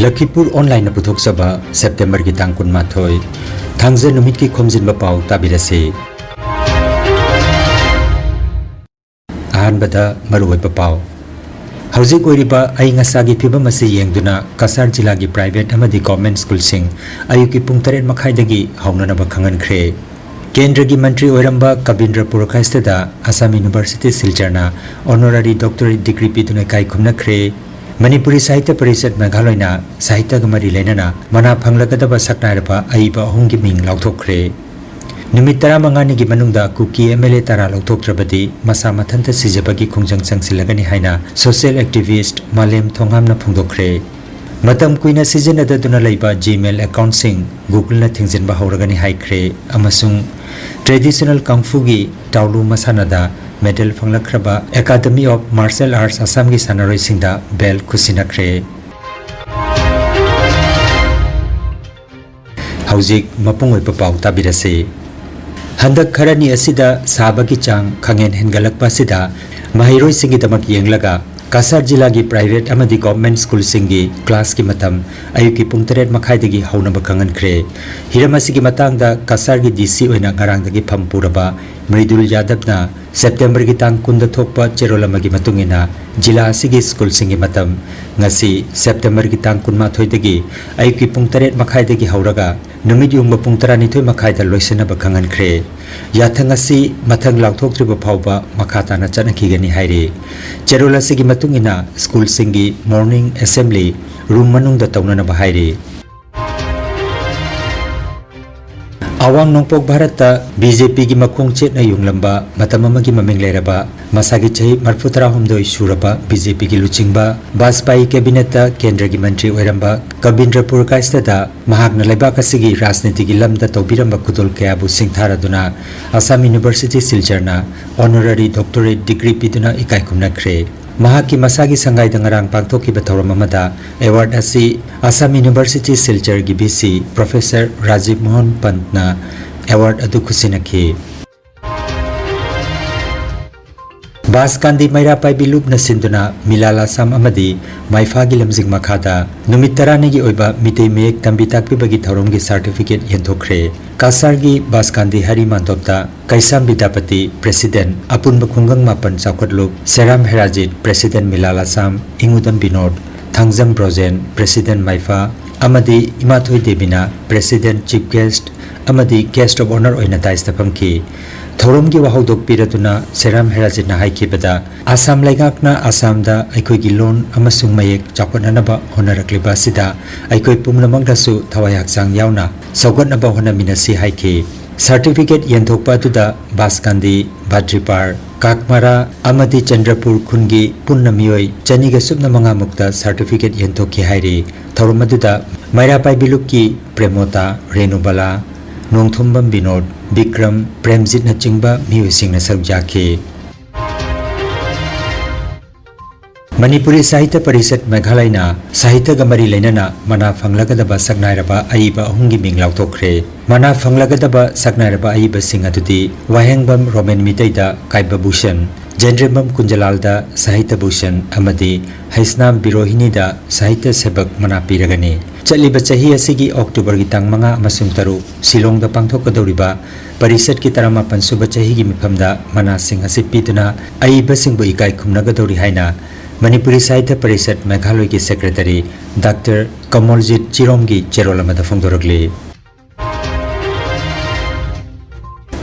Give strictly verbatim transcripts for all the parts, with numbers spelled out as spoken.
ꯂꯈꯤꯄꯨꯔ ꯑꯣꯟꯂꯥꯏꯟꯅ ꯄꯨꯊꯣꯛꯆꯕ ꯁꯦꯞꯇꯦꯝꯕꯔꯒꯤ ꯇꯥꯡ ꯀꯨꯟꯃꯥꯊꯣꯏ, ꯊꯥꯡꯖ ꯅꯨꯃꯤꯠꯀꯤ ꯈꯣꯝꯖꯤꯟꯕ ꯄꯥꯎ ꯇꯥꯕꯤꯔꯁꯤ꯫ ꯑꯍꯥꯟꯕꯗ ꯃꯔꯨꯑꯣꯏꯕ ꯄꯥꯎ꯫ ꯍꯧꯖꯤꯛ ꯑꯣꯏꯔꯤꯕ ꯑꯏꯪ ꯑꯁꯥꯒꯤ ꯐꯤꯕꯝ ꯑꯁꯤ ꯌꯦꯡꯗꯨꯅ ꯀꯁꯥꯔ ꯖꯤꯂꯥꯒꯤ ꯄ꯭ꯔꯥꯏꯚꯦꯠ ꯑꯃꯗꯤ ꯒꯣꯚꯔꯟꯃꯦꯟꯠ ꯁ꯭ꯀꯨꯜꯁꯤꯡ ꯑꯌꯨꯛꯀꯤ ꯄꯨꯡ ꯇꯔꯦꯠ ꯃꯈꯥꯏꯗꯒꯤ ꯍꯧꯅꯅꯕ ꯈꯪꯍꯟꯈ꯭ꯔꯦ꯫ ꯀꯦꯟꯗ꯭ꯔꯒꯤ ꯃꯟꯇ꯭ꯔꯤ ꯑꯣꯏꯔꯝꯕ ꯀꯕꯤꯟꯗ꯭ꯔ ꯄꯨꯔꯀꯥꯏꯁꯇꯗ ꯑꯁꯥꯝ ꯌꯨꯅꯤꯚꯔꯁꯤꯇꯤ ꯁꯤꯜꯆꯔꯅ ꯑꯣꯅꯔꯔꯤ ꯗꯣꯛꯇꯔꯦꯠ ꯗꯤꯒ꯭ꯔꯤ ꯄꯤꯗꯨꯅ ꯏꯀꯥꯏ ꯈꯨꯝꯅꯈ꯭ꯔꯦ꯫ ꯃꯅꯤꯄꯨꯔꯤ ꯁꯥꯍꯤꯇ꯭ꯌ ꯄꯔꯤꯁꯠ ꯃꯦꯘꯥꯂꯣꯏꯅ ꯁꯥꯍꯤꯇ꯭ꯌꯒ ꯃꯔꯤ ꯂꯩꯅꯅ ꯃꯅꯥ ꯐꯪꯂꯒꯗꯕ ꯁꯛꯅꯥꯏꯔꯕ ꯑꯏꯕ ꯑꯍꯨꯝꯒꯤ ꯃꯤꯡ ꯂꯥꯎꯊꯣꯛꯈ꯭ꯔꯦ꯫ ꯅꯨꯃꯤꯠ ꯇꯔꯥꯃꯉꯥꯅꯤꯒꯤ ꯃꯅꯨꯡꯗ ꯀꯨꯀꯤ ꯑꯦꯝ ꯑꯦꯜ ꯑꯦ ꯇꯔꯥ ꯂꯧꯊꯣꯛꯇ꯭ꯔꯕꯗꯤ ꯃꯁꯥ ꯃꯊꯟꯇ ꯁꯤꯖꯕꯒꯤ ꯈꯣꯡꯖꯪ ꯆꯪꯁꯤꯜꯂꯒꯅꯤ ꯍꯥꯏꯅ ꯁꯣꯁꯤꯌꯦꯜ ꯑꯦꯛꯇꯤꯚꯤꯁ꯭ꯠ ꯃꯥꯂꯦꯝ ꯊꯣꯡꯉꯥꯝꯅ ꯐꯣꯡꯗꯣꯛꯈ꯭ꯔꯦ꯫ ꯃꯇꯝ ꯀꯨꯏꯅ ꯁꯤꯖꯤꯟꯅꯗꯗꯨꯅ ꯂꯩꯕ ꯖꯤꯃꯦꯜ ꯑꯦꯀꯥꯎꯟꯠꯁꯤꯡ ꯒꯨꯒꯜꯅ ꯊꯤꯡꯖꯤꯟꯕ ꯍꯧꯔꯒꯅꯤ ꯍꯥꯏꯈ꯭ꯔꯦ ꯑꯃꯁꯨꯡ ꯇ꯭ꯔꯦꯗꯤꯁꯅꯦꯜ ꯀꯪꯐꯨꯒꯤ ꯇꯥꯎꯂꯨ ꯃꯁꯥꯟꯅꯗ ꯃꯦꯗꯜ ꯐꯪꯂꯛꯈ꯭ꯔꯕ ꯑꯦꯀꯥꯗꯃꯤ ꯑꯣꯐ ꯃꯥꯔꯁꯦꯜ ꯑꯥꯔꯠꯁ ꯑꯁꯥꯝꯒꯤ ꯁꯥꯟꯅꯔꯣꯏꯁꯤꯡꯗ ꯕꯦꯜ ꯈꯨꯠꯁꯤꯟꯅꯈ꯭ꯔꯦ꯫ ꯍꯧꯖꯤꯛ ꯃꯄꯨꯡ ꯑꯣꯏꯕ ꯄꯥꯎ ꯇꯥꯕꯤꯔꯁꯤ꯫ ꯍꯟꯗꯛ ꯈꯔꯅꯤ ꯑꯁꯤꯗ ꯁꯥꯕꯒꯤ ꯆꯥꯡ ꯈꯪꯍꯦꯟ ꯍꯦꯟꯒꯠꯂꯛꯄ ꯑꯁꯤꯗ ꯃꯍꯩꯔꯣꯏꯁꯤꯡꯒꯤꯗꯃꯛ ꯌꯦꯡꯂꯒ ꯀꯁꯥꯔ ꯖꯤꯂꯥꯒꯤ ꯄ꯭ꯔꯥꯏꯚꯦꯠ ꯑꯃꯗꯤ ꯒꯣꯚꯔꯟꯃꯦꯟꯠ ꯁ꯭ꯀꯨꯜꯁꯤꯡꯒꯤ ꯀ꯭ꯂꯥꯁꯀꯤ ꯃꯇꯝ ꯑꯌꯨꯛꯀꯤ ꯄꯨꯡ ꯇꯔꯦꯠ ꯃꯈꯥꯏꯗꯒꯤ ꯍꯧꯅꯕ ꯈꯪꯍꯟꯈ꯭ꯔꯦ꯫ ꯍꯤꯔꯝ ꯑꯁꯤꯒꯤ ꯃꯇꯥꯡꯗ ꯀꯁꯥꯔꯒꯤ ꯗꯤ ꯁꯤ ꯑꯣꯏꯅ ꯉꯔꯥꯡꯗꯒꯤ ꯐꯝ ꯄꯨꯔꯕ ꯃ꯭ꯔꯤꯗꯨꯜ ꯌꯥꯗꯕꯅ ꯁꯦꯞꯇꯦꯝꯕꯔꯒꯤ ꯇꯥꯡ ꯀꯨꯟꯗ ꯊꯣꯛꯄ ꯆꯦꯔꯣꯜ ꯑꯃꯒꯤ ꯃꯇꯨꯡ ꯏꯟꯅ ꯖꯤꯂꯥ ꯑꯁꯤꯒꯤ ꯁ꯭ꯀꯨꯜꯁꯤꯡꯒꯤ ꯃꯇꯝ ꯉꯁꯤ ꯁꯦꯞꯇꯦꯝꯕꯔꯒꯤ ꯇꯥꯡ ꯀꯨꯟꯃꯥꯊꯣꯏꯗꯒꯤ ꯑꯌꯨꯛꯀꯤ ꯄꯨꯡ ꯇꯔꯦꯠ ꯃꯈꯥꯏꯗꯒꯤ ꯍꯧꯔꯒ ꯅꯨꯃꯤꯠ ꯌꯨꯡꯕ ꯄꯨꯡ ꯇꯔꯥꯅꯤꯊꯣꯏ ꯃꯈꯥꯏꯗ ꯂꯣꯏꯁꯤꯟꯅꯕ ꯈꯪꯍꯟꯈ꯭ꯔꯦ꯫ ꯌꯥꯊꯪ ꯑꯁꯤ ꯃꯊꯪ ꯂꯥꯎꯊꯣꯛꯇ꯭ꯔꯤꯕ ꯐꯥꯎꯕ ꯃꯈꯥ ꯇꯥꯅ ꯆꯠꯅꯈꯤꯒꯅꯤ ꯍꯥꯏꯔꯤ꯫ ꯆꯦꯔꯣꯜ ꯑꯁꯤꯒꯤ ꯃꯇꯨꯡ ꯏꯟꯅ ꯁ꯭ꯀꯨꯜꯁꯤꯡꯒꯤ ꯃꯣꯔꯅꯤꯡ ꯑꯦꯁꯦꯝꯕ꯭ꯂꯤ ꯔꯨꯝ ꯃꯅꯨꯡꯗ ꯇꯧꯅꯅꯕ ꯍꯥꯏꯔꯤ꯫ ꯑꯋꯥꯡ ꯅꯣꯡꯄꯣꯛ ꯚꯥꯔꯠꯇ ꯕꯤ ꯖꯦ ꯄꯤꯒꯤ ꯃꯈꯣꯡ ꯆꯦꯠꯅ ꯌꯨꯡꯂꯝꯕ ꯃꯇꯝ ꯑꯃꯒꯤ ꯃꯃꯤꯡ ꯂꯩꯔꯕ ꯃꯁꯥꯒꯤ ꯆꯍꯤ ꯃꯔꯤꯐꯨ ꯇꯔꯥꯍꯨꯝꯗꯣꯏ ꯁꯨꯔꯕ ꯕꯤ ꯖꯦ ꯄꯤꯒꯤ ꯂꯨꯆꯤꯡꯕ ꯕꯥꯖꯄꯥꯏ ꯀꯦꯕꯤꯅꯦꯠꯇ ꯀꯦꯟꯗ꯭ꯔꯒꯤ ꯃꯟꯇ꯭ꯔꯤ ꯑꯣꯏꯔꯝꯕ ꯀꯕꯤꯟꯗ꯭ꯔ ꯄꯨꯔꯀꯥꯏꯁꯇꯗ ꯃꯍꯥꯛꯅ ꯂꯩꯕꯥꯛ ꯑꯁꯤꯒꯤ ꯔꯥꯖꯅꯤꯇꯤꯒꯤ ꯂꯝꯗ ꯇꯧꯕꯤꯔꯝꯕ ꯈꯨꯗꯣꯜ ꯀꯌꯥꯕꯨ ꯁꯤꯡꯊꯥꯔꯗꯨꯅ ꯑꯁꯥꯝ ꯌꯨꯅꯤꯚꯔꯁꯤꯇꯤ ꯁꯤꯜꯆꯔꯅ ꯑꯣꯅꯔꯔꯤ ꯗꯣꯛꯇꯔꯦꯠ ꯗꯤꯒ꯭ꯔꯤ ꯄꯤꯗꯨꯅ ꯏꯀꯥꯏ ꯈꯨꯝꯅꯈ꯭ꯔꯦ꯫ ꯃꯍꯥꯛꯀꯤ ꯃꯁꯥꯒꯤ ꯁꯪꯒꯥꯏꯗ ꯉꯔꯥꯡ ꯄꯥꯡꯊꯣꯛꯈꯤꯕ ꯊꯧꯔꯝ ꯑꯃꯗ ꯑꯦꯋꯥꯔꯗ ꯑꯁꯤ Assam university ꯁꯤꯜꯆꯔꯒꯤ V C professor Rajiv Mohan ꯄꯟꯠꯅ award ꯑꯗꯨ ꯈꯨꯠꯁꯤꯟꯅꯈꯤ꯫ ꯕꯥꯁꯀꯥꯟꯗꯤ ꯃꯩꯔꯥ ꯄꯥꯏꯕꯤ ꯂꯨꯞꯅ ꯁꯤꯟꯗꯨꯅ ꯃꯤꯂꯥꯜ ꯑꯁꯥꯝ ꯑꯃꯗꯤ ꯃꯥꯏꯐꯥꯒꯤ ꯂꯝꯖꯤꯡ ꯃꯈꯥꯗ ꯅꯨꯃꯤꯠ ꯇꯔꯥꯅꯤꯒꯤ ꯑꯣꯏꯕ ꯃꯤꯇꯩ ꯃꯌꯦꯛ ꯇꯝꯕꯤ ꯇꯥꯛꯄꯤꯕꯒꯤ ꯊꯧꯔꯝꯒꯤ ꯁꯥꯔꯇꯤꯐꯤꯀꯦꯠ ꯌꯦꯟꯊꯣꯛꯈ꯭ꯔꯦ꯫ ꯀꯁꯥꯔꯒꯤ ꯕꯥꯁꯀꯥꯟꯗꯤ ꯍꯔꯤ ꯃꯥꯟꯗꯣꯞꯇ ꯀꯩꯁꯥꯝ ꯕꯤꯗ꯭ꯌꯥꯄꯇꯤ, ꯄ꯭ꯔꯦꯁꯤꯗꯦꯟ, ꯑꯄꯨꯟꯕ ꯈꯨꯡꯒꯪ ꯃꯥꯄꯟ ꯆꯥꯎꯈꯠꯂꯨꯞ, ꯁꯦꯔꯥꯝ ꯍꯦꯔꯥꯖꯤꯠ, ꯄ꯭ꯔꯦꯁꯤꯗꯦꯟ ꯃꯤꯂꯥꯜ ꯑꯁꯥꯝ, ꯏꯉꯨꯗꯝ ꯕꯤꯅꯣꯗ, ꯊꯥꯡꯖꯝ ꯕ꯭ꯔꯣꯖꯦꯟ, ꯄ꯭ꯔꯦꯁꯤꯗꯦꯟ ꯃꯥꯏꯐꯥ, ꯑꯃꯗꯤ ꯏꯃꯥꯊꯣꯏ ꯗꯦꯕꯤꯅ ꯄ꯭ꯔꯦꯁꯤꯗꯦꯟ, ꯆꯤꯐ ꯒꯦꯁ꯭ꯠ ꯑꯃꯗꯤ ꯒꯦꯁ꯭ꯠ ꯑꯣꯐ ꯑꯣꯅꯔ ꯑꯣꯏꯅ ꯗꯥꯏꯁꯇ ꯐꯝꯈꯤ꯫ ꯊꯧꯔꯝꯒꯤ ꯋꯥꯍꯧꯗꯣꯛ ꯄꯤꯔꯗꯨꯅ ꯁꯦꯔꯥꯝ ꯍꯦꯔꯥꯖꯤꯠꯅ ꯍꯥꯏꯈꯤꯕꯗ, ꯑꯁꯥꯝ ꯂꯩꯉꯥꯛꯅ ꯑꯁꯥꯝꯗ ꯑꯩꯈꯣꯏꯒꯤ ꯂꯣꯟ ꯑꯃꯁꯨꯡ ꯃꯌꯦꯛ ꯆꯥꯎꯈꯠꯅꯅꯕ ꯍꯣꯠꯅꯔꯛꯂꯤꯕ ꯑꯁꯤꯗ ꯑꯩꯈꯣꯏ ꯄꯨꯝꯅꯃꯛꯅꯁꯨ ꯊꯋꯥꯏ ꯍꯛꯆꯥꯡ ꯌꯥꯎꯅ ꯁꯧꯒꯠꯅꯕ ꯍꯣꯠꯅꯃꯤꯟꯅꯁꯤ ꯍꯥꯏꯈꯤ꯫ ꯁꯥꯔꯇꯤꯐꯤꯀꯦꯠ ꯌꯦꯟꯊꯣꯛꯄ ꯑꯗꯨꯗ ꯕꯥꯁꯀꯥꯟꯗꯤ, ꯚꯥꯗ꯭ꯔꯤꯄꯥꯔ, ꯀꯥꯛꯃꯥꯔꯥ ꯑꯃꯗꯤ ꯆꯟꯗ꯭ꯔꯄꯨꯔ ꯈꯨꯟꯒꯤ ꯄꯨꯟꯅ ꯃꯤꯑꯣꯏ ꯆꯅꯤꯒ ꯁꯨꯞꯅ ꯃꯉꯥ ꯃꯨꯛꯇ ꯁꯥꯔꯇꯤꯐꯤꯀꯦꯠ ꯌꯦꯟꯊꯣꯛꯈꯤ ꯍꯥꯏꯔꯤ꯫ ꯊꯧꯔꯝ ꯑꯗꯨꯗ ꯃꯩꯔꯥ ꯄꯥꯏꯕꯤ ꯂꯨꯞꯀꯤ ꯄ꯭ꯔꯦꯃꯣꯇꯥ, ꯔꯦꯅꯨꯕꯂꯥ, ꯅꯣꯡꯊꯣꯝꯕꯝ ꯕꯤꯅꯣꯗ, ꯕꯤꯀ꯭ꯔꯝ, ꯄ꯭ꯔꯦꯝꯖꯤꯠꯅꯆꯤꯡꯕ ꯃꯤꯑꯣꯏꯁꯤꯡꯅ ꯁꯔꯨꯛ ꯌꯥꯈꯤ꯫ ꯃꯅꯤꯄꯨꯔꯤ ꯁꯥꯍꯤꯇ꯭ꯌ ꯄꯔꯤꯁꯠ ꯃꯦꯘꯥꯂꯌꯅ ꯁꯥꯍꯤꯇ꯭ꯌꯒ ꯃꯔꯤ ꯂꯩꯅꯅ ꯃꯅꯥ ꯐꯪꯂꯒꯗꯕ ꯁꯛꯅꯥꯏꯔꯕ ꯑꯏꯕ ꯑꯍꯨꯝꯒꯤ ꯃꯤꯡ ꯂꯥꯎꯊꯣꯛꯈ꯭ꯔꯦ꯫ ꯃꯅꯥ ꯐꯪꯂꯒꯗꯕ ꯁꯛꯅꯥꯏꯔꯕ ꯑꯏꯕꯁꯤꯡ ꯑꯗꯨꯗꯤ ꯋꯥꯍꯦꯡꯕꯝ ꯔꯣꯃꯦꯟ ꯃꯤꯇꯩꯗ ꯀꯥꯏꯕ ꯚꯨꯁꯟ, ꯖꯦꯟꯗ꯭ꯔꯦꯝꯕꯝ ꯀꯨꯟꯖꯂꯥꯜꯗ ꯁꯥꯍꯤꯇ꯭ꯌ ꯚꯨꯁꯟ ꯑꯃꯗꯤ ꯍꯩꯁꯅꯥꯝ ꯕꯤꯔꯣꯍꯤꯅꯤꯗ ꯁꯥꯍꯤꯇ꯭ꯌ ꯁꯦꯕꯛ ꯃꯅꯥ ꯄꯤꯔꯒꯅꯤ꯫ ꯆꯠꯂꯤꯕ ꯆꯍꯤ ꯑꯁꯤꯒꯤ ꯑꯣꯛꯇꯣꯕꯔꯒꯤ ꯇꯥꯡ ꯃꯉꯥ ꯑꯃꯁꯨꯡ ꯇꯔꯨꯛ ꯁꯤꯂꯣꯡꯗ ꯄꯥꯡꯊꯣꯛꯀꯗꯧꯔꯤꯕ ꯄꯔꯤꯁꯠꯀꯤ ꯇꯔꯥꯃꯥꯄꯟ ꯁꯨꯕ ꯆꯍꯤꯒꯤ ꯃꯤꯐꯝꯗ ꯃꯅꯥꯁꯤꯡ ꯑꯁꯤ ꯄꯤꯗꯨꯅ ꯑꯏꯕꯁꯤꯡꯕꯨ ꯏꯀꯥꯏ ꯈꯨꯝꯅꯒꯗꯧꯔꯤ ꯍꯥꯏꯅ ꯃꯅꯤꯄꯨꯔꯤ ꯁꯥꯍꯤꯇ꯭ꯌ ꯄꯔꯤꯁꯠ ꯃꯦꯘꯥꯂꯣꯏꯒꯤ ꯁꯦꯀ꯭ꯔꯦꯇꯔꯤ ꯗꯥꯛꯇꯔ ꯀꯃꯜꯖꯤꯠ ꯆꯤꯔꯣꯝꯒꯤ ꯆꯦꯔꯣꯜ ꯑꯃꯗ ꯐꯣꯡꯗꯣꯔꯛꯂꯤ꯫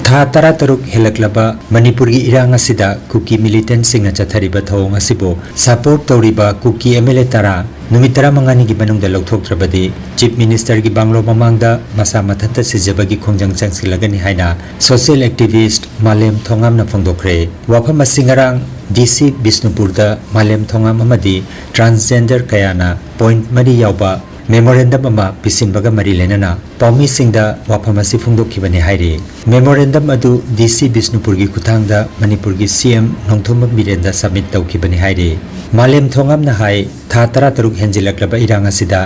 ꯊꯥ ꯇꯔꯥꯇꯔꯨꯛ ꯍꯦꯜꯂꯛꯂꯕ ꯃꯅꯤꯄꯨꯔꯒꯤ ꯏꯔꯥꯡ ꯑꯁꯤꯗ ꯀꯨꯀꯤ ꯃꯤꯂꯤꯇꯦꯟꯠꯁꯤꯡꯅ ꯆꯠꯊꯔꯤꯕ ꯊꯧꯑꯣꯡ ꯑꯁꯤꯕꯨ ꯁꯄꯣꯔꯠ ꯇꯧꯔꯤꯕ ꯀꯨꯀꯤ ꯑꯦꯝ ꯑꯦꯜ ꯑꯦ ꯇꯔꯥ ꯅꯨꯃꯤꯠ ꯇꯔꯥꯃꯉꯥꯅꯤꯒꯤ ꯃꯅꯨꯡꯗ ꯂꯧꯊꯣꯛꯇ꯭ꯔꯕꯗꯤ ꯆꯤꯐ ꯃꯤꯅꯤꯁꯇꯔꯒꯤ ꯕꯪꯒ꯭ꯂꯣ ꯃꯃꯥꯡꯗ ꯃꯁꯥ ꯃꯊꯟꯇ ꯁꯤꯖꯕꯒꯤ ꯈꯣꯡꯖꯪ ꯆꯪꯁꯤꯜꯂꯒꯅꯤ ꯍꯥꯏꯅ ꯁꯣꯁꯤꯌꯦꯜ ꯑꯦꯛꯇꯤꯚꯤꯁ꯭ꯠ ꯃꯥꯂꯦꯝ ꯊꯣꯉꯥꯝꯅ ꯐꯣꯡꯗꯣꯛꯈ꯭ꯔꯦ꯫ ꯋꯥꯐꯝ ꯑꯁꯤ ꯉꯔꯥꯡ ꯗꯤ ꯁꯤ ꯕꯤꯁꯅꯨꯄꯨꯔꯗ ꯃꯥꯂꯦꯝ ꯊꯣꯉꯥꯝ ꯑꯃꯗꯤ ꯇ꯭ꯔꯥꯟꯁꯖꯦꯟꯗꯔ ꯀꯌꯥꯅ ꯄꯣꯏꯟꯠ ꯃꯔꯤ ꯌꯥꯎꯕ ꯃꯦꯃꯣꯔꯦꯟꯗꯝ ꯑꯃ ꯄꯤꯁꯤꯟꯕꯒ ꯃꯔꯤ ꯂꯩꯅꯅ ꯄꯥꯎꯃꯤꯁꯤꯡꯗ ꯋꯥꯐꯝ ꯑꯁꯤ ꯐꯣꯡꯗꯣꯛꯈꯤꯕꯅꯤ ꯍꯥꯏꯔꯤ꯫ ꯃꯦꯃꯣꯔꯦꯟꯗꯝ ꯑꯗꯨ ꯗꯤ ꯁꯤ ꯕꯤꯁꯅꯨꯄꯨꯔꯒꯤ ꯈꯨꯠꯊꯥꯡꯗ ꯃꯅꯤꯄꯨꯔꯒꯤ ꯁꯤ ꯑꯦꯝ ꯅꯣꯡꯊꯣꯝꯕꯝ ꯕꯤꯔꯦꯟꯗ ꯁꯕꯃꯤꯠ ꯇꯧꯈꯤꯕꯅꯤ ꯍꯥꯏꯔꯤ꯫ ꯃꯥꯂꯦꯝ ꯊꯣꯉꯥꯝꯅ ꯍꯥꯏ, ꯊꯥ ꯇꯔꯥꯇꯔꯨꯛ ꯍꯦꯟꯖꯤꯜꯂꯛꯂꯕ ꯏꯔꯥꯡ ꯑꯁꯤꯗ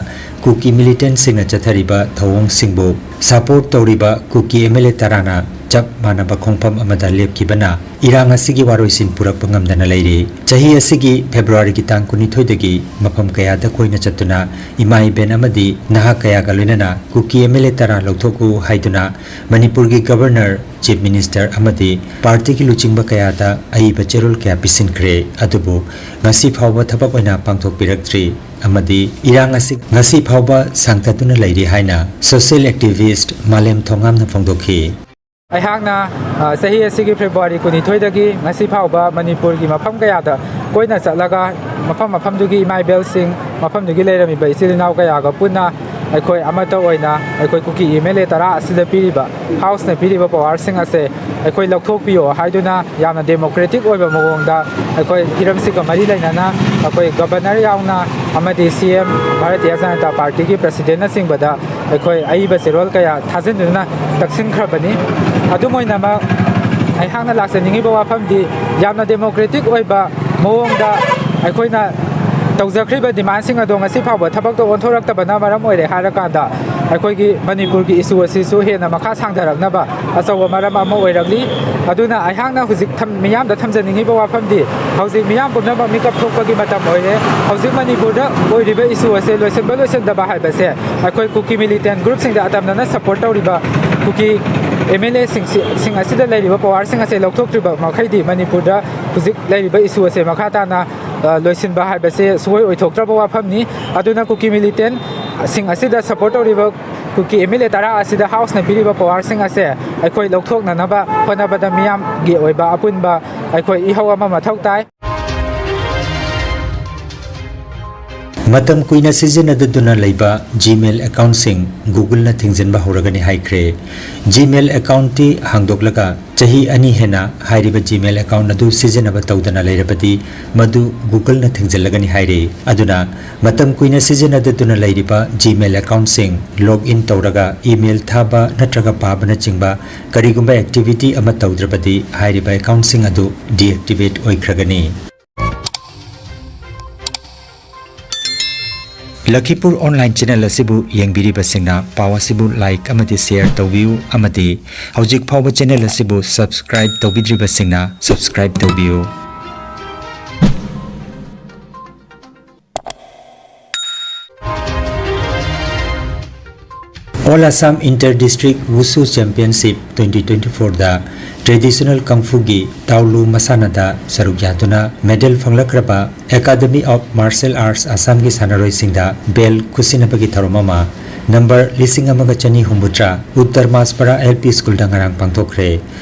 ꯀꯨꯀꯤ ꯃꯤꯂꯤꯇꯦꯟꯠꯁꯤꯡꯅ ꯆꯠꯊꯔꯤꯕ ꯊꯧꯑꯣꯡꯁꯤꯡꯕꯨ ꯁꯄꯣꯔꯠ ꯇꯧꯔꯤꯕ ꯀꯨꯀꯤ ꯑꯦꯝ ꯑꯦꯜ ꯑꯦ ꯇꯔꯥꯅ ꯆꯞ ꯃꯥꯟꯅꯕ ꯈꯣꯡꯐꯝ ꯑꯃꯗ ꯂꯦꯞꯈꯤꯕꯅ ꯏꯔꯥꯡ ꯑꯁꯤꯒꯤ ꯋꯥꯔꯣꯏꯁꯤꯟ ꯄꯨꯔꯛꯄ ꯉꯝꯗꯅ ꯂꯩꯔꯤ꯫ ꯆꯍꯤ ꯑꯁꯤꯒꯤ ꯐꯦꯕ꯭ꯔꯨꯋꯥꯔꯤꯒꯤ ꯇꯥꯡ ꯀꯨꯟꯅꯤꯊꯣꯏꯗꯒꯤ ꯃꯐꯝ ꯀꯌꯥꯗ ꯀꯣꯏꯅ ꯆꯠꯇꯨꯅ ꯏꯃꯥ ꯏꯕꯦꯟ ꯑꯃꯗꯤ ꯅꯍꯥ ꯀꯌꯥꯒ ꯂꯣꯏꯅꯅ ꯀꯨꯀꯤ ꯑꯦꯝ ꯑꯦꯜ ꯑꯦ ꯇꯔꯥ ꯂꯧꯊꯣꯛꯎ ꯍꯥꯏꯗꯨꯅ ꯃꯅꯤꯄꯨꯔꯒꯤ ꯒꯕꯔꯅꯔ, ꯆꯤꯐ ꯃꯤꯅꯤꯁꯇꯔ ꯑꯃꯗꯤ ꯄꯥꯔꯇꯤꯒꯤ ꯂꯨꯆꯤꯡꯕ ꯀꯌꯥꯗ ꯑꯏꯕ ꯆꯦꯔꯣꯜ ꯀꯌꯥ ꯄꯤꯁꯤꯟꯈ꯭ꯔꯦ꯫ ꯑꯗꯨꯕꯨ ꯉꯁꯤ ꯐꯥꯎꯕ ꯊꯕꯛ ꯑꯣꯏꯅ ꯄꯥꯡꯊꯣꯛꯄꯤꯔꯛꯇ꯭ꯔꯤ ꯑꯃꯗꯤ ꯏꯔꯥꯡ ꯑꯁꯤ ꯉꯁꯤ ꯐꯥꯎꯕ ꯁꯥꯡꯊꯗꯨꯅ ꯂꯩꯔꯤ ꯍꯥꯏꯅ ꯁꯣꯁꯤꯌꯦꯜ ꯑꯦꯛꯇꯤꯚꯤꯁ꯭ꯠ ꯃꯥꯂꯦꯝ ꯊꯣꯉꯥꯝꯅ ꯐꯣꯡꯗꯣꯛꯈꯤ꯫ ꯑꯩꯍꯥꯛꯅ, ꯑ, ꯆꯍꯤ ꯑꯁꯤꯒꯤ ꯐꯦꯕ꯭ꯔꯨꯋꯥꯔꯤ ꯀꯨꯟꯅꯤꯊꯣꯏꯗꯒꯤ ꯉꯁꯤ ꯐꯥꯎꯕ ꯃꯅꯤꯄꯨꯔꯒꯤ ꯃꯐꯝ ꯀꯌꯥꯗ ꯀꯣꯏꯅ ꯆꯠꯂꯒ ꯃꯐꯝ ꯃꯐꯝꯗꯨꯒꯤ ꯏꯃꯥ ꯏꯕꯦꯜꯁꯤꯡ, ꯃꯐꯝꯗꯨꯒꯤ ꯂꯩꯔꯝꯃꯤꯕ ꯏꯆꯤꯜ ꯏꯅꯥꯎ ꯀꯌꯥꯒ ꯄꯨꯟꯅ ꯑꯩꯈꯣꯏ ꯑꯃꯠꯇ ꯑꯣꯏꯅ ꯑꯩꯈꯣꯏ ꯀꯨꯀꯤ ꯑꯦꯝ ꯑꯦꯜ ꯑꯦ ꯇꯔꯥ ꯑꯁꯤꯗ ꯄꯤꯔꯤꯕ, ꯍꯥꯎꯁꯅ ꯄꯤꯔꯤꯕ ꯄꯋꯥꯔꯁꯤꯡ ꯑꯁꯦ ꯑꯩꯈꯣꯏ ꯂꯧꯊꯣꯛꯄꯤꯌꯣ ꯍꯥꯏꯗꯨꯅ ꯌꯥꯝꯅ ꯗꯦꯃꯣꯀ꯭ꯔꯦꯇꯤꯛ ꯑꯣꯏꯕ ꯃꯑꯣꯡꯗ ꯑꯩꯈꯣꯏ ꯍꯤꯔꯝꯁꯤꯒ ꯃꯔꯤ ꯂꯩꯅꯅ ꯑꯩꯈꯣꯏ ꯒꯕꯔꯅꯔ ꯌꯥꯎꯅ ꯑꯃꯗꯤ ꯁꯤ ꯑꯦꯝ, ꯚꯥꯔꯇꯤꯌ ꯖꯅꯇꯥ ꯄꯥꯔꯇꯤꯒꯤ ꯄ꯭ꯔꯁꯤꯗꯦꯟꯅꯆꯤꯡꯕꯗ ꯑꯩꯈꯣꯏ ꯑꯏꯕ ꯆꯦꯔꯣꯜ ꯀꯌꯥ ꯊꯥꯖꯤꯟꯗꯨꯅ ꯇꯛꯁꯤꯟꯈ꯭ꯔꯕꯅꯤ꯫ ꯑꯗꯨꯝ ꯑꯣꯏꯅꯃꯛ, ꯑꯩꯍꯥꯛꯅ ꯂꯥꯛꯆꯅꯤꯡꯉꯤꯕ ꯋꯥꯐꯝꯗꯤ ꯌꯥꯝꯅ ꯗꯦꯃꯣꯀ꯭ꯔꯦꯇꯤꯛ ꯑꯣꯏꯕ ꯃꯑꯣꯡꯗ ꯑꯩꯈꯣꯏꯅ ꯇꯧꯖꯈ꯭ꯔꯤꯕ ꯗꯤꯃꯥꯟꯁꯤꯡ ꯑꯗꯣ ꯉꯁꯤ ꯐꯥꯎꯕ ꯊꯕꯛꯇ ꯑꯣꯟꯊꯣꯔꯛꯇꯕꯅ ꯃꯔꯝ ꯑꯣꯏꯔꯦ ꯍꯥꯏꯔꯀꯥꯟꯗ ꯑꯩꯈꯣꯏꯒꯤ ꯃꯅꯤꯄꯨꯔꯒꯤ ꯏꯁꯨ ꯑꯁꯤꯁꯨ ꯍꯦꯟꯅ ꯃꯈꯥ ꯁꯥꯡꯊꯔꯛꯅꯕ ꯑꯆꯧꯕ ꯃꯔꯝ ꯑꯃ ꯑꯣꯏꯔꯛꯂꯤ꯫ ꯑꯗꯨꯅ ꯑꯩꯍꯥꯛꯅ ꯍꯧꯖꯤꯛ ꯊꯝ-, ꯃꯤꯌꯥꯝꯗ ꯊꯝꯖꯅꯤꯡꯉꯤꯕ ꯋꯥꯐꯝꯗꯤ ꯍꯧꯖꯤꯛ ꯃꯤꯌꯥꯝ ꯄꯨꯝꯅꯃꯛ ꯃꯤꯀꯞ ꯊꯣꯛꯄꯒꯤ ꯃꯇꯝ ꯑꯣꯏꯔꯦ꯫ ꯍꯧꯖꯤꯛ ꯃꯅꯤꯄꯨꯔꯗ ꯑꯣꯏꯔꯤꯕ ꯏꯁꯨ ꯑꯁꯦ ꯂꯣꯏꯁꯤꯟꯕ ꯂꯣꯏꯁꯤꯟꯗꯕ ꯍꯥꯏꯕꯁꯦ ꯑꯩꯈꯣꯏ ꯀꯨꯀꯤ ꯃꯤꯂꯤꯇꯦꯟ ꯒ꯭ꯔꯨꯞꯁꯤꯡꯗ ꯑꯇꯝꯅꯅ ꯁꯄꯣꯔꯠ ꯇꯧꯔꯤꯕ ꯀꯨꯀꯤ ꯑꯦꯝ ꯑꯦꯜ ꯑꯦꯁꯤꯡ ꯑꯁꯤꯗ ꯂꯩꯔꯤꯕ ꯄꯋꯥꯔꯁꯤꯡ ꯑꯁꯦ ꯂꯧꯊꯣꯛꯇ꯭ꯔꯤꯕ ꯃꯈꯩꯗꯤ ꯃꯅꯤꯄꯨꯔꯗ ꯍꯧꯖꯤꯛ ꯂꯩꯔꯤꯕ ꯏꯁꯨ ꯑꯁꯦ ꯃꯈꯥ ꯇꯥꯅ, ꯑ, ꯂꯣꯏꯁꯤꯟꯕ ꯍꯥꯏꯕꯁꯦ ꯁꯨꯡꯑꯣꯏ ꯑꯣꯏꯊꯣꯛꯇ꯭ꯔꯕ ꯋꯥꯐꯝꯅꯤ꯫ ꯑꯗꯨꯅ ꯀꯨꯀꯤ ꯃꯤꯂꯤꯇꯦꯟꯁꯤꯡ ꯑꯁꯤꯗ ꯁꯄꯣꯔꯠ ꯇꯧꯔꯤꯕ ꯀꯨꯀꯤ ꯑꯦꯝ ꯑꯦꯜ ꯑꯦ ꯇꯔꯥ ꯑꯁꯤꯗ ꯍꯥꯎꯁꯅ ꯄꯤꯔꯤꯕ ꯄꯋꯥꯔꯁꯤꯡ ꯑꯁꯦ ꯑꯩꯈꯣꯏ ꯂꯧꯊꯣꯛꯅꯅꯕ ꯍꯣꯠꯅꯕꯗ ꯃꯤꯌꯥꯝꯒꯤ ꯑꯣꯏꯕ ꯑꯄꯨꯟꯕ ꯑꯩꯈꯣꯏ ꯏꯍꯧ ꯑꯃ ꯃꯊꯧ ꯇꯥꯏ꯫ ꯃꯇꯝ ꯀꯨꯏꯅ ꯁꯤꯖꯤꯟꯅꯗꯗꯨꯅ ꯂꯩꯕ ꯖꯤꯃꯦꯜ ꯑꯦꯀꯥꯎꯟꯁꯤꯡ ꯒꯨꯒꯜꯅ ꯊꯤꯡꯖꯤꯟꯕ ꯍꯧꯔꯒꯅꯤ ꯍꯥꯏꯈ꯭ꯔꯦ꯫ ꯖꯤꯃꯦꯜ ꯑꯦꯀꯥꯎꯟꯇꯤ ꯍꯥꯡꯗꯣꯛꯂꯒ ꯆꯍꯤ ꯑꯅꯤ ꯍꯦꯟꯅ ꯍꯥꯏꯔꯤꯕ ꯖꯤꯃꯦꯜ ꯑꯦꯀꯥꯎꯟ ꯑꯗꯨ ꯁꯤꯖꯤꯟꯅꯕ ꯇꯧꯗꯅ ꯂꯩꯔꯕꯗꯤ ꯃꯗꯨ ꯒꯨꯒꯜꯅ ꯊꯤꯡꯖꯤꯜꯂꯒꯅꯤ ꯍꯥꯏꯔꯤ꯫ ꯑꯗꯨꯅ ꯃꯇꯝ ꯀꯨꯏꯅ ꯁꯤꯖꯤꯟꯅꯗꯗꯨꯅ ꯂꯩꯔꯤꯕ ꯖꯤꯃꯦꯜ ꯑꯦꯀꯥꯎꯟꯁꯤꯡ ꯂꯣꯒ ꯏꯟ ꯇꯧꯔꯒ ꯏꯃꯦꯜ ꯊꯥꯕ ꯅꯠꯇ꯭ꯔꯒ ꯄꯥꯕꯅꯆꯤꯡꯕ ꯀꯔꯤꯒꯨꯝꯕ ꯑꯦꯛꯇꯤꯚꯤꯇꯤ ꯑꯃ ꯇꯧꯗ꯭ꯔꯕꯗꯤ ꯍꯥꯏꯔꯤꯕ ꯑꯦꯀꯥꯎꯟꯁꯤꯡ ꯑꯗꯨ ꯗꯤꯑꯦꯛꯇꯤꯚꯦꯠ ꯑꯣꯏꯈ꯭ꯔꯒꯅꯤ꯫ ꯂꯈꯤꯄꯨꯔ online channel ꯑꯁꯤꯕꯨ ꯌꯦꯡꯕꯤꯔꯤꯕꯁꯤꯡꯅ ꯄꯥꯎ ꯑꯁꯤꯕꯨ like ꯑꯃꯗꯤ share ꯇꯧꯕꯤꯌꯨ ꯑꯃꯗꯤ ꯍꯧꯖꯤꯛ ꯐꯥꯎꯕ channel ꯑꯁꯤꯕꯨ subscribe ꯇꯧꯕꯤꯗ꯭ꯔꯤꯕꯁꯤꯡꯅ subscribe ꯇꯧꯕꯤꯌꯨ꯫ All Assam Inter District Wushu Championship twenty twenty-fourꯗ traditional kung fuꯒꯤ ꯇꯥꯎꯂꯨ ꯃꯁꯥꯟꯅꯗ ꯁꯔꯨꯛ ꯌꯥꯗꯨꯅ medal ꯐꯪꯂꯛꯈ꯭ꯔꯕ Academy of Martial Arts Assamꯒꯤ ꯁꯥꯟꯅꯔꯣꯏꯁꯤꯡꯗ belt ꯈꯨꯠꯁꯤꯟꯅꯕꯒꯤ ꯊꯧꯔꯝ ꯑꯃ number ꯂꯤꯁꯤꯡ ꯑꯃꯒ ꯆꯅꯤ ꯍꯨꯝꯐꯨꯇꯔꯥ ꯎꯠꯇꯔ ꯃꯥꯁꯄꯔꯥ L P Schoolꯗ ꯉꯔꯥꯡ ꯄꯥꯡꯊꯣꯛꯈ꯭ꯔꯦ꯫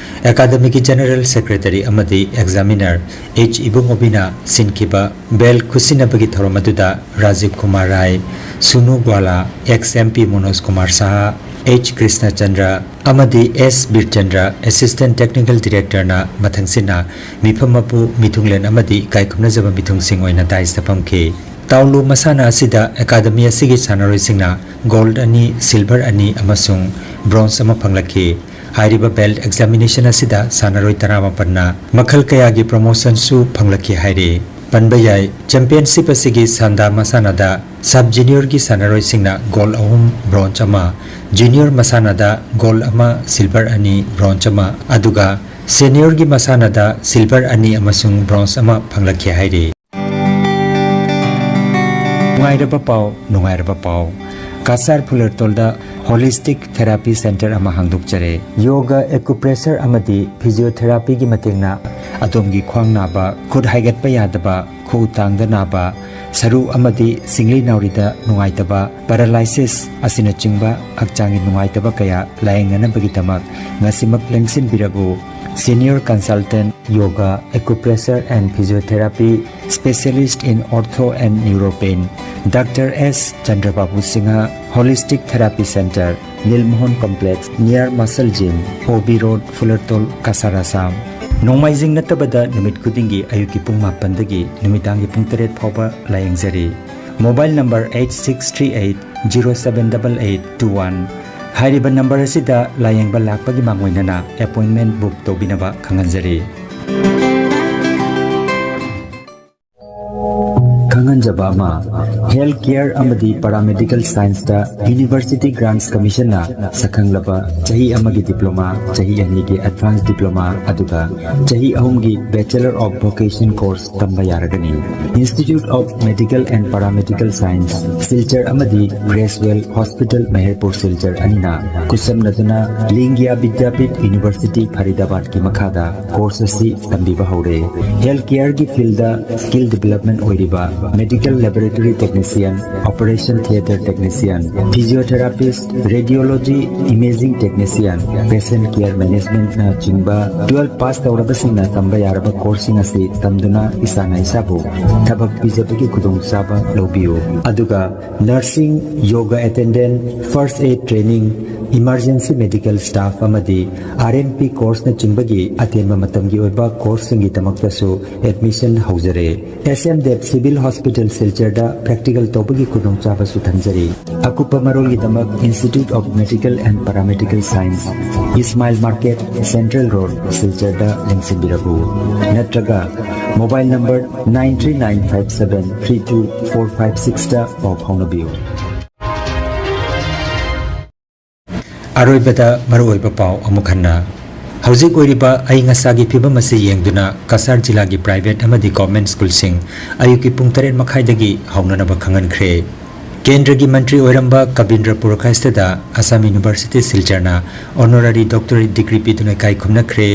Academyꯒꯤ General Secretary ꯑꯃꯗꯤ Examiner H ꯏꯕꯨꯡꯉꯣꯕꯤꯅ ꯁꯤꯟꯈꯤꯕ belt ꯈꯨꯠꯁꯤꯟꯅꯕꯒꯤ ꯊꯧꯔꯝ ꯑꯗꯨꯗ ꯔꯥꯖꯤꯕ ꯀꯨꯃꯥꯔ ꯔꯥꯏ, ꯁꯨꯅꯨ ꯒ꯭ꯋꯥꯂꯥ, ex M P ꯃꯣꯅꯣꯖ ꯀꯨꯃꯥꯔ ꯁꯍꯥ, H ꯀ꯭ꯔꯤꯁꯅꯆꯟꯗ꯭ꯔ ꯑꯃꯗꯤ S ꯕꯤꯔꯆꯟꯗ꯭ꯔ, Assistant Technical Directorꯅ ꯃꯊꯪꯁꯤꯠꯅ ꯃꯤꯐꯝ ꯃꯄꯨ, ꯃꯤꯊꯨꯡꯂꯦꯟ ꯑꯃꯗꯤ ꯏꯀꯥꯏ ꯈꯨꯝꯅꯖꯕ ꯃꯤꯊꯨꯡꯁꯤꯡ ꯑꯣꯏꯅ dais ꯐꯝꯈꯤ꯫ ꯇꯥꯎꯂꯨ ꯃꯁꯥꯟꯅ ꯑꯁꯤꯗ Academy ꯑꯁꯤꯒꯤ ꯁꯥꯟꯅꯔꯣꯏꯁꯤꯡꯅ gold ꯑꯅꯤ, silver ꯑꯅꯤ ꯑꯃꯁꯨꯡ bronze ꯑꯃ ꯐꯪꯂꯛꯈꯤ꯫ ꯍꯥꯏꯔꯤꯕ belt examination ꯑꯁꯤꯗ ꯁꯥꯟꯅꯔꯣꯏ ꯇꯔꯥꯃꯥꯄꯟꯅ ꯃꯈꯜ ꯀꯌꯥꯒꯤ promotionꯁꯨ ꯐꯪꯂꯛꯈꯤ ꯍꯥꯏꯔꯤ꯫ ꯄꯟꯕ ꯌꯥꯏ, championship ꯑꯁꯤꯒꯤ ꯁꯥꯟꯗꯥ ꯃꯁꯥꯟꯅꯗ sub juniorꯒꯤ ꯁꯥꯟꯅꯔꯣꯏꯁꯤꯡꯅ gold ꯑꯍꯨꯝ, bronze ꯑꯃ, junior ꯃꯁꯥꯟꯅꯗ gold ꯑꯃ, silver ꯑꯅꯤ, bronze ꯑꯃ, ꯑꯗꯨꯒ seniorꯒꯤ ꯃꯁꯥꯟꯅꯗ silver ꯑꯅꯤ ꯑꯃꯁꯨꯡ bronze ꯑꯃ ꯐꯪꯂꯛꯈꯤ ꯍꯥꯏꯔꯤ꯫ ꯅꯨꯡꯉꯥꯏꯔꯕ ꯄꯥꯎ, ꯅꯨꯡꯉꯥꯏꯔꯕ ꯄꯥꯎ꯫ ꯀꯁꯥꯔ ꯐꯨꯂꯔꯇꯣꯜꯗ Holistic Therapy Center ꯑꯃ ꯍꯥꯡꯗꯣꯛꯆꯔꯦ꯫ Yoga, acupressure ꯑꯃꯗꯤ physiotherapyꯒꯤ ꯃꯇꯦꯡꯅ ꯑꯗꯣꯝꯒꯤ ꯈ꯭ꯋꯥꯡ ꯅꯥꯕ, ꯈꯨꯠ ꯍꯥꯏꯒꯠꯄ ꯌꯥꯗꯕ, ꯈꯨꯎ ꯇꯥꯡꯗ ꯅꯥꯕ, ꯁꯔꯨ ꯑꯃꯗꯤ ꯁꯤꯡꯂꯤ ꯅꯥꯎꯔꯤꯗ ꯅꯨꯡꯉꯥꯏꯇꯕ, paralysis ꯑꯁꯤꯅꯆꯤꯡꯕ ꯍꯛꯆꯥꯡꯒꯤ ꯅꯨꯡꯉꯥꯏꯇꯕ ꯀꯌꯥ ꯂꯥꯌꯦꯡꯅꯅꯕꯒꯤꯗꯃꯛ ꯉꯁꯤꯃꯛ ꯂꯦꯡꯁꯤꯟꯕꯤꯔꯕꯨ꯫ Senior Consultant, Yoga, Acupressure and Physiotherapy, Specialist in Ortho and Neuropain, Doctor S ꯆꯟꯗ꯭ꯔꯕꯥꯕꯨ Singh, Holistic Therapy Center, ꯅꯤꯜꯃꯣꯍꯟ Complex, near Muscle Gym, O B Road, ꯐꯨꯂꯔꯇꯣꯜ, Cachar, Assam. ꯅꯣꯡꯃꯥꯏꯖꯤꯡ ꯅꯠꯇꯕꯗ ꯅꯨꯃꯤꯠ ꯈꯨꯗꯤꯡꯒꯤ ꯑꯌꯨꯛꯀꯤ ꯄꯨꯡ ꯃꯥꯄꯟꯗꯒꯤ ꯅꯨꯃꯤꯗꯥꯡꯒꯤ ꯄꯨꯡ ꯇꯔꯦꯠ ꯐꯥꯎꯕ ꯂꯥꯌꯦꯡꯖꯔꯤ꯫ Mobile number eight six three eight zero seven eight eight two one꯫ ꯍꯥꯏꯔꯤꯕ number ꯑꯁꯤꯗ ꯂꯥꯌꯦꯡꯕ ꯂꯥꯛꯄꯒꯤ ꯃꯥꯡꯑꯣꯏꯅꯅ appointment book ꯇꯧꯕꯤꯅꯕ ꯈꯪꯍꯟꯖꯔꯤ꯫ ꯈꯪꯍꯟꯖꯕ ꯑꯃ, ꯍꯦꯜꯊ ꯀꯦꯌꯔ ꯑꯃꯗꯤ ꯄꯦꯔꯥꯃꯦꯗꯤꯀꯦꯜ ꯁꯥꯏꯟꯁꯇ ꯌꯨꯅꯤꯚꯔꯁꯤꯇꯤ ꯒ꯭ꯔꯥꯟꯠꯁ ꯀꯃꯤꯁꯟꯅ ꯁꯛꯈꯪꯂꯕ ꯆꯍꯤ ꯑꯃꯒꯤ ꯗꯤꯄ꯭ꯂꯣꯃꯥ, ꯆꯍꯤ ꯑꯅꯤꯒꯤ ꯑꯦꯗꯚꯥꯟꯁ ꯗꯤꯄ꯭ꯂꯣꯃꯥ, ꯑꯗꯨꯒ ꯆꯍꯤ ꯑꯍꯨꯝꯒꯤ Bachelor of Vocation course ꯇꯝꯕ ꯌꯥꯔꯒꯅꯤ꯫ Institute of Medical and Paramedical Science, Silchar ꯑꯃꯗꯤ ꯒ꯭ꯔꯦꯁꯋꯦꯜ ꯍꯣꯁꯄꯤꯇꯥꯜ, ꯃꯦꯍꯔꯄꯨꯔ, ꯁꯤꯜꯆꯔ ꯑꯅꯤꯅ ꯈꯨꯠꯁꯝꯅꯗꯨꯅ ꯂꯤꯡꯒꯤꯌꯥ ꯕꯤꯗ꯭ꯌꯥꯄꯤꯊ ꯌꯨꯅꯤꯚꯔꯁꯤꯇꯤ ꯐꯔꯤꯗꯥꯕꯥꯗꯀꯤ ꯃꯈꯥꯗ ꯀꯣꯔꯁ ꯑꯁꯤ ꯇꯝꯕꯤꯕ ꯍꯧꯔꯦ꯫ ꯍꯦꯜꯊ ꯀꯦꯌꯔꯒꯤ ꯐꯤꯜꯗ ꯁ꯭ꯀꯤꯜ ꯗꯤꯕꯦꯂꯞꯃꯦꯟ ꯑꯣꯏꯔꯤꯕ medical laboratory technician, operation theatre technician, physiotherapist, radiology, imaging technician, patient care ꯃꯦꯅꯦꯖꯃꯦꯟꯠꯅꯆꯤꯡꯕ ꯇꯨꯋꯦꯜꯐ ꯄꯥꯁ ꯇꯧꯔꯕꯁꯤꯡꯅ ꯇꯝꯕ ꯌꯥꯔꯕ ꯀꯣꯔꯁꯁꯤꯡ ꯑꯁꯤ ꯇꯝꯗꯨꯅ ꯏꯁꯥꯅ ꯏꯁꯥꯕꯨ ꯊꯕꯛ ꯄꯤꯖꯕꯒꯤ ꯈꯨꯗꯣꯡꯆꯥꯕ ꯂꯧꯕꯤꯌꯨ꯫ ꯑꯗꯨꯒ nursing, yoga attendant, first aid training, emergency medical staff ꯑꯃꯗꯤ ꯑꯥꯔ ꯑꯦꯝ ꯄꯤ ꯀꯣꯔꯁꯅꯆꯤꯡꯕꯒꯤ ꯑꯇꯦꯟꯕ ꯃꯇꯝꯒꯤ ꯑꯣꯏꯕ ꯀꯣꯔꯁꯁꯤꯡꯒꯤꯗꯃꯛꯇꯁꯨ ꯑꯦꯗꯃꯤꯁꯟ ꯍꯧꯖꯔꯦ꯫ S M Dev civil hospital, ꯁꯤꯜꯆꯔꯗ ꯄ꯭ꯔꯦꯛꯇꯤꯀꯦꯜ ꯇꯧꯕꯒꯤ ꯈꯨꯗꯣꯡꯆꯥꯕꯁꯨ ꯊꯝꯖꯔꯤ꯫ ꯑꯀꯨꯞꯄ ꯃꯔꯣꯜꯒꯤꯗꯃꯛ Institute of Medical and Paramedical Science, Ismail market, central road, ꯁꯤꯜꯆꯔꯗ ꯂꯦꯡꯁꯤꯟꯕꯤꯔꯛꯎ꯫ ꯅꯠꯇ꯭ꯔꯒ mobile number nine three nine five seven three two four five sixꯇ ꯄꯥꯎ ꯐꯥꯎꯅꯕꯤꯌꯨ꯫ ꯑꯔꯣꯏꯕꯗ ꯃꯔꯨꯑꯣꯏꯕ ꯄꯥꯎ ꯑꯃꯨꯛ ꯍꯟꯅ꯫ ꯍꯧꯖꯤꯛ ꯑꯣꯏꯔꯤꯕ ꯑꯏꯪ ꯑꯁꯥꯒꯤ ꯐꯤꯕꯝ ꯑꯁꯤ ꯌꯦꯡꯗꯨꯅ ꯀꯁꯥꯔ ꯖꯤꯂꯥꯒꯤ ꯄ꯭ꯔꯥꯏꯚꯦꯠ ꯑꯃꯗꯤ ꯒꯚꯔꯟꯃꯦꯟꯠ ꯁ꯭ꯀꯨꯜꯁꯤꯡ ꯑꯌꯨꯛꯀꯤ ꯄꯨꯡ ꯇꯔꯦꯠ ꯃꯈꯥꯏꯗꯒꯤ ꯍꯧꯅꯅꯕ ꯈꯪꯍꯟꯈ꯭ꯔꯦ꯫ ꯀꯦꯟꯗ꯭ꯔꯒꯤ ꯃꯟꯇ꯭ꯔꯤ ꯑꯣꯏꯔꯝꯕ ꯀꯕꯤꯟꯗ꯭ꯔ ꯄꯨꯔꯀꯥꯏꯁꯇꯗ ꯑꯁꯥꯝ ꯌꯨꯅꯤꯚꯔꯁꯤꯇꯤ ꯁꯤꯜꯆꯔꯅ ꯑꯣꯅꯔꯔꯤ ꯗꯣꯛꯇꯔꯦꯠ ꯗꯤꯒ꯭ꯔꯤ ꯄꯤꯗꯨꯅ ꯏꯀꯥꯏ ꯈꯨꯝꯅꯈ꯭ꯔꯦ꯫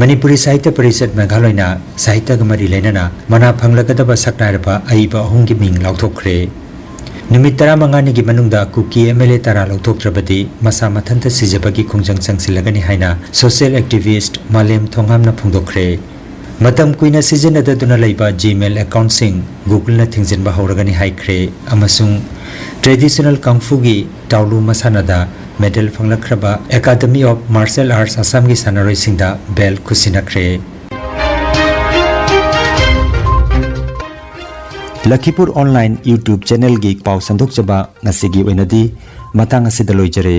ꯃꯅꯤꯄꯨꯔꯤ ꯁꯥꯍꯤꯇ꯭ꯌ ꯄꯔꯤꯁꯠ ꯃꯦꯘꯥꯂꯌꯅ ꯁꯥꯍꯤꯇ꯭ꯌꯒ ꯃꯔꯤ ꯂꯩꯅꯅ ꯃꯅꯥ ꯐꯪꯂꯒꯗꯕ ꯁꯛꯅꯥꯏꯔꯕ ꯑꯏꯕ ꯑꯍꯨꯝꯒꯤ ꯃꯤꯡ ꯂꯥꯎꯊꯣꯛꯈ꯭ꯔꯦ꯫ ꯅꯨꯃꯤꯠ ꯇꯔꯥꯃꯉꯥꯅꯤꯒꯤ ꯃꯅꯨꯡꯗ ꯀꯨꯀꯤ ꯑꯦꯝ ꯑꯦꯜ ꯑꯦ ꯇꯔꯥ ꯂꯧꯊꯣꯛꯇ꯭ꯔꯕꯗꯤ ꯃꯁꯥ ꯃꯊꯟꯇ ꯁꯤꯖꯕꯒꯤ ꯈꯣꯡꯖꯪ ꯆꯪꯁꯤꯜꯂꯒꯅꯤ ꯍꯥꯏꯅ ꯁꯣꯁꯤꯌꯦꯜ ꯑꯦꯛꯇꯤꯚꯤꯁ꯭ꯠ ꯃꯥꯂꯦꯝ ꯊꯣꯡꯉꯥꯝꯅ ꯐꯣꯡꯗꯣꯛꯈ꯭ꯔꯦ꯫ ꯃꯇꯝ ꯀꯨꯏꯅ ꯁꯤꯖꯤꯟꯅꯗꯗꯨꯅ ꯂꯩꯕ ꯖꯤꯃꯦꯜ ꯑꯦꯀꯥꯎꯟꯠꯁꯤꯡ ꯒꯨꯒꯜꯅ ꯊꯤꯡꯖꯤꯟꯕ ꯍꯧꯔꯒꯅꯤ ꯍꯥꯏꯈ꯭ꯔꯦ꯫ ꯑꯃꯁꯨꯡ ꯇ꯭ꯔꯦꯗꯤꯁꯅꯦꯜ ꯀꯪꯐꯨꯒꯤ ꯇꯥꯎꯂꯨ ꯃꯁꯥꯟꯅꯗ ꯃꯦꯗꯜ ꯐꯪꯂꯛꯈ꯭ꯔꯕ ꯑꯦꯀꯥꯗꯃꯤ ꯑꯣꯐ ꯃꯥꯔꯁꯦꯜ ꯑꯥꯔꯠꯁ ꯑꯁꯥꯝꯒꯤ ꯁꯥꯟꯅꯔꯣꯏꯁꯤꯡꯗ ꯕꯦꯜ ꯈꯨꯠꯁꯤꯟꯅꯈ꯭ꯔꯦ꯫ ꯂꯈꯤꯄꯨꯔ ꯑꯣꯟꯂꯥꯏꯟ YouTube ꯆꯦꯅꯦꯜꯒꯤ ꯄꯥꯎ ꯁꯟꯗꯣꯛꯆꯕ ꯉꯁꯤꯒꯤ ꯑꯣꯏꯅꯗꯤ ꯃꯇꯥꯡ ꯑꯁꯤꯗ ꯂꯣꯏꯖꯔꯦ꯫